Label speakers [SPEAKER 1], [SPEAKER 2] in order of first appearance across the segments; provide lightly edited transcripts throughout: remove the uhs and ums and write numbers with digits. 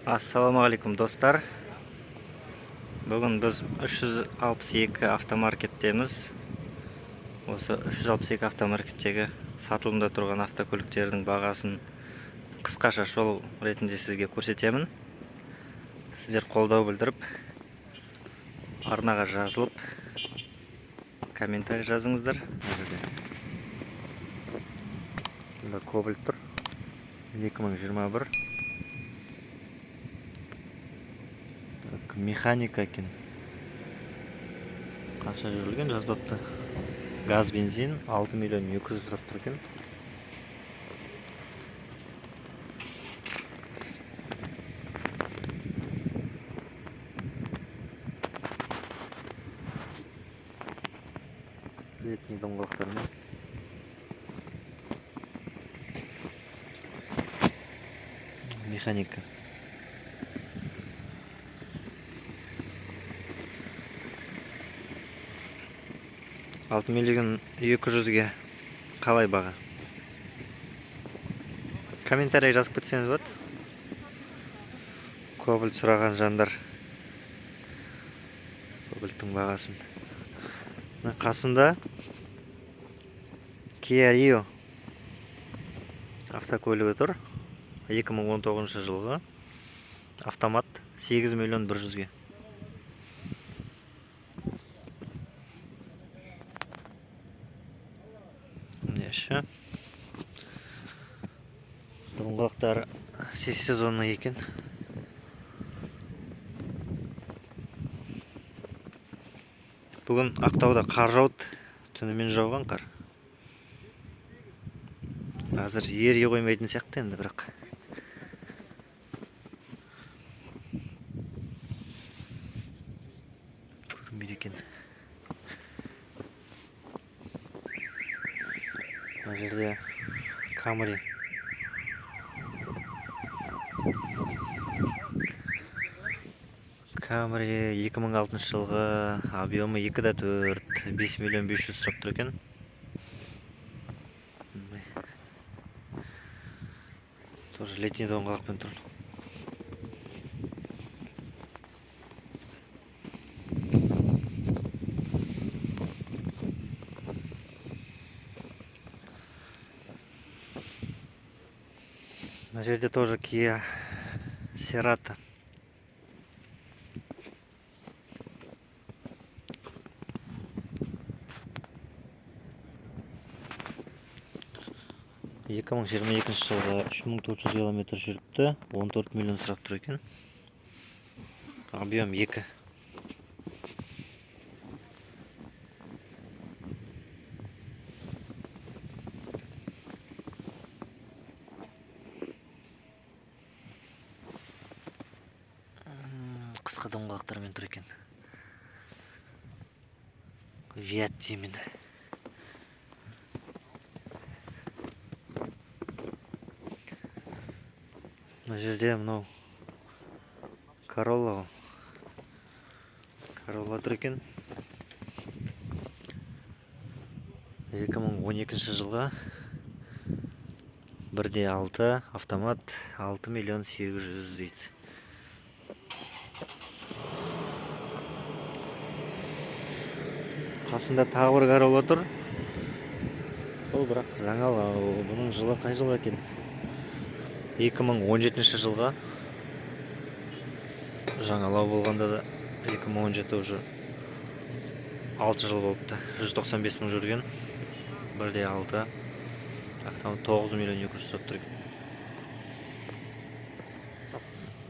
[SPEAKER 1] Ассалаумағалейкум, достар! Бүгін біз 362 автомаркеттеміз. Осы 362 автомаркеттегі сатылымда тұрған автокөліктердің бағасын қысқаша шолу ретінде сізге көрсетемін. Сіздер қолдау білдіріп, арнаға жазылып, комментарий жазыңыздар. Мына жерде мында Кобальт тұр, 2021. Так, механика екен. Қанша жүрілген, жазбапты. Газ, бензин, 6 миллион 200 сұрап тұр екен. Летний доңғалақтармен. Механика. 6 миллион 200-ге қалай баға? Комментарий жазып кетсеңіз болады. Кобальт сұраған жандар Кобальттың бағасын. Мына қасында Kia Rio автокөлігі тұр. 2019 жылғы, автомат, 8 миллион 100-ге. Міне, доңғалақтары сезонный екен. Бүгін Ақтауда қар жауды, түнімен жауған қар. Қазір ери қоймайтын сияқты енді, бірақ көрінбейді екен. Мына жерде Камри. Камри 2006 жылғы, объемы 2,4, 5 миллион 500 сұрап тұр екен. Мындай. Тоже летний доңғалақпен тұр. Мына жерде тоже Kia Cerato. 2022 жылғы, 3400 километр жүріпті, 14 миллион сұрап тұр екен. Объем 2. Қысқы доңғалақтармен тұр екен. Виаттимен. Мына жерде мынау Королла ғой. Королла тұр екен. 2012 жылғы, 1,6 автомат, 6 миллион 800 дейді. Қасында тағы бір Королла тұр. Бұл бірақ жаңалау. Бұның жылы қай жылғы екен? 2017 жылға. Жаңалау болғанда да 2017, уже 6 жыл болыпты. 195 мың жүрген. 1,6 автомат, 9 миллион 200 сұрап тұр екен.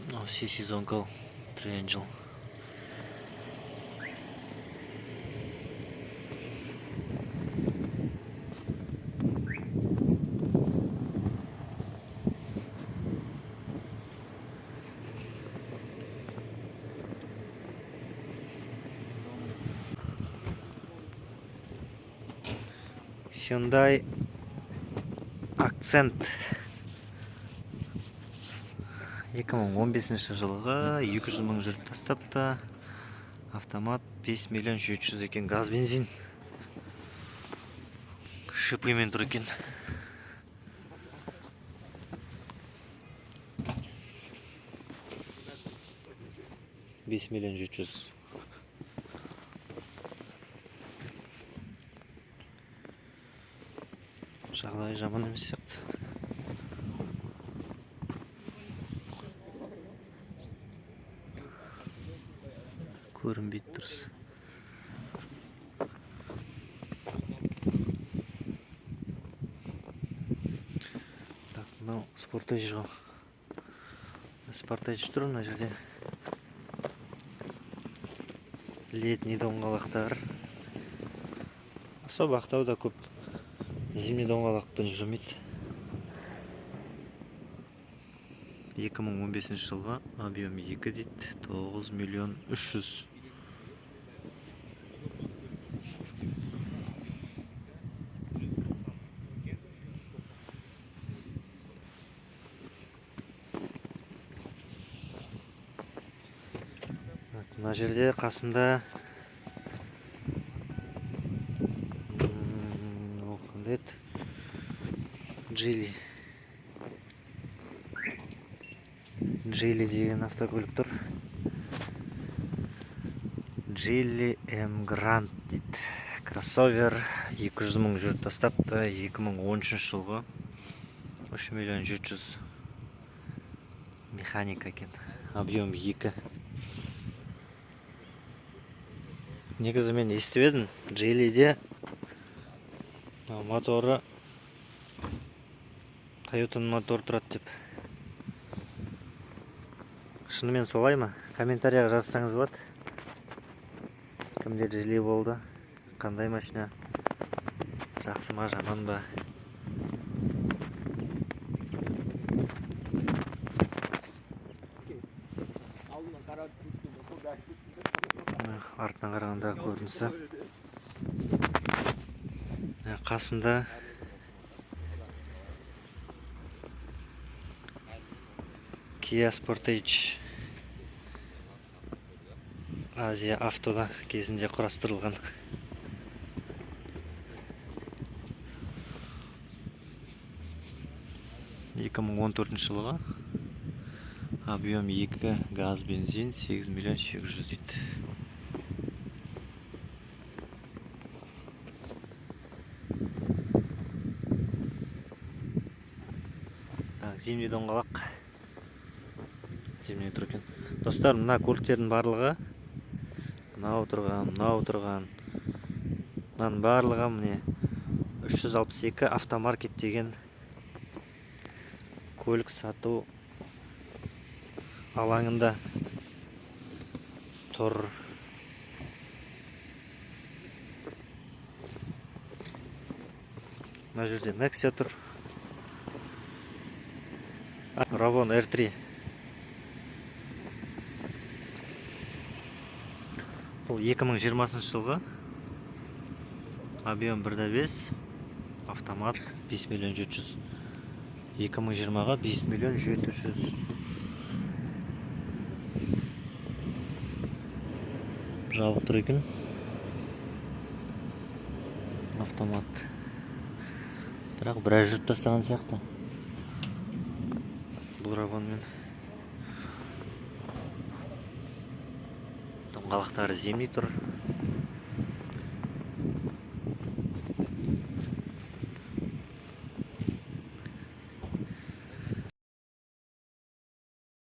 [SPEAKER 1] Мынау всесезонка Triangle. Hyundai Accent 2015 жылғы, 200 мың жүріп тастапты, автомат, 5 миллион 700 екен. Газ, бензин, шипымен тұр екен. 5 миллион 700. Жағдайы жаман емес сияқты. Көрінбейді дұрыс. Так, мынау Sportage ғой. Sportage тұр мына жерде. Летний доңғалақтар. Особо Ақтауда көп зимний доңғалақпен жүрмейді. 2015 жылғы, объем 2 дейді, 9 миллион 300. Так, мына жерде қасында ол қандай еді? Джили. Джили деген автокөлік тұр. Джили Эмгранд дейді. Кроссовер, 200 мың жүріп тастапты, 2013 жылғы. 3 миллион 700. Механика екен. Объем 2. Негізі мен естіп едім, Джилиде моторы Тойотаның моторы тұрады деп. Шынымен солай ма? Комментарияға жазсаңыз болады. Кімде Джили болды? Қандай машина? Жақсы ма, жаман ба? Артынан қарағанда көрінісі. Қасында Kia Sportage Азия Автода кезінде құрастырылған. 2014 жылғы, объем 2, газ, бензин, 8 миллион 800 дейді. Так, зимний доңғалақ. Зимний тұр екен. Достар, мына көліктердің барлығы, мынау тұрған, мынау тұрған, мынаның барлығы міне 362 автомаркет деген көлік сату алаңында тұр. Мына жерде Nexia тұр. Равон R3. Бұл 2020 жылғы, объем 1.5, автомат, 5 миллион 700. 2020-ға 5 миллион 700. Жабық тұр екен. Автомат. Бірақ біраз жүріп тастаған сияқты. Бұл Равонмен. Доңғалақтары зимний тұр.